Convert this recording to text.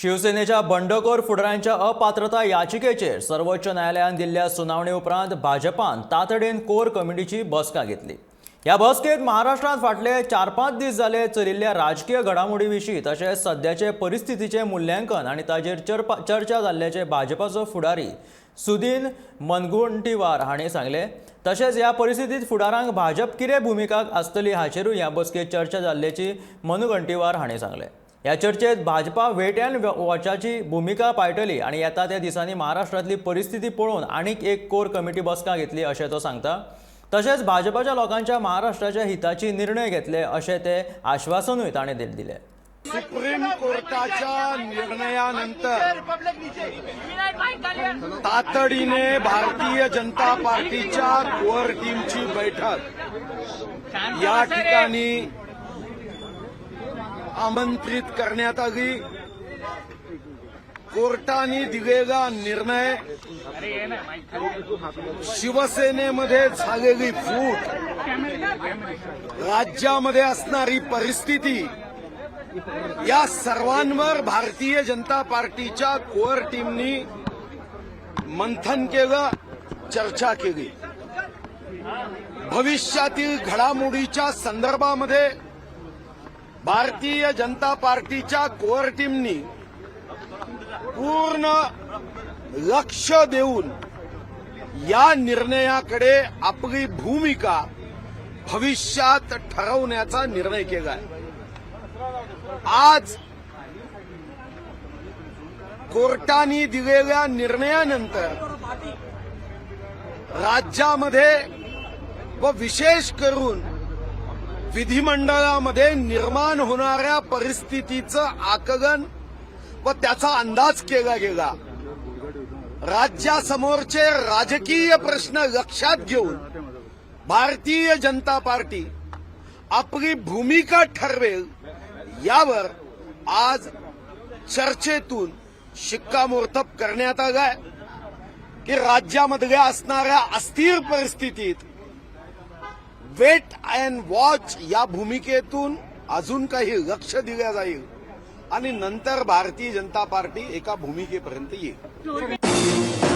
शिवसेनेच्या बंडखोर फुडाऱ्यांच्या अपात्रता याचिकेचेर सर्वोच्च न्यायालयान दिल्ल्या सुनावणी उपरांत भाजपान तातडीन कोर कमिटीची बसका घेतली. ह्या बसकेत महाराष्ट्रांत फाटले 4-5 दीस जाले चलिल्ल्या राजकीय घडामोडी विशीं तशेंच सद्याचे परिस्थितीचें मुल्यांकन आनी ताजेर चर्चा जाल्ल्याचें भाजपाचो फुडारी सुदीन मुनगंटीवार हांणी सांगलें. तशेंच ह्या परिस्थितींत फुडारांक भाजप कितें भुमिका आसतली हाचेरूय ह्या बसकेत चर्चा जाल्ल्याची मुनगंटीवार हांणी सांगलें. ह्या चर्चेत भाजपा वेट अँड वॉचाची भुमिका पाळटली आनी येता त्या दिसांनी महाराष्ट्रांतली परिस्थिती पळोवन आनीक एक कोर कमिटी बसका घेतली अशें तो सांगता. तशेंच भाजपाच्या लोकांच्या महाराष्ट्राच्या हिताची निर्णय घेतले अशें ते आश्वासनूय ताणें दिलें. सुप्रीम कोर्टाच्या निर्णयानंतर तातडीने भारतीय जनता पार्टीच्या कोअर टीमची बैठक या ठिकाणी आमंत्रित करण्यात आली. कोर्टाने दिलेला निर्णय, शिवसेनेमध्ये झालेली फूट, राज्यामध्ये असणारी परिस्थिती या सर्वांवर भारतीय जनता पार्टीच्या कोअर टीमनी मंथन केलं, चर्चा केली. भविष्यातील घडामोडीच्या संदर्भामध्ये भारतीय जनता पार्टीच्या कोअर टीमनी पूर्ण लक्ष देऊन या निर्णयाकडे आपली भूमिका भविष्यात ठरवण्याचा निर्णय केला आहे. आज कोर्टाने दिलेल्या निर्णयानंतर राज्यामध्ये व विशेष करून विधिमंडळामध्ये निर्माण होणाऱ्या परिस्थितीचं आकलन व त्याचा अंदाज केला गेला. राज्यासमोरचे राजकीय प्रश्न लक्षात घेऊन भारतीय जनता पार्टी आपली भूमिका ठरवेल, यावर आज चर्चेतून शिक्कामोर्तब करण्यात आलाय की राज्यामधल्या असणाऱ्या अस्थिर परिस्थितीत वेट अँड वॉच या भूमिकेतून अजून काही लक्ष दिलं जाईल आणि नंतर भारतीय जनता पार्टी एका भूमिकेपर्यंत येईल.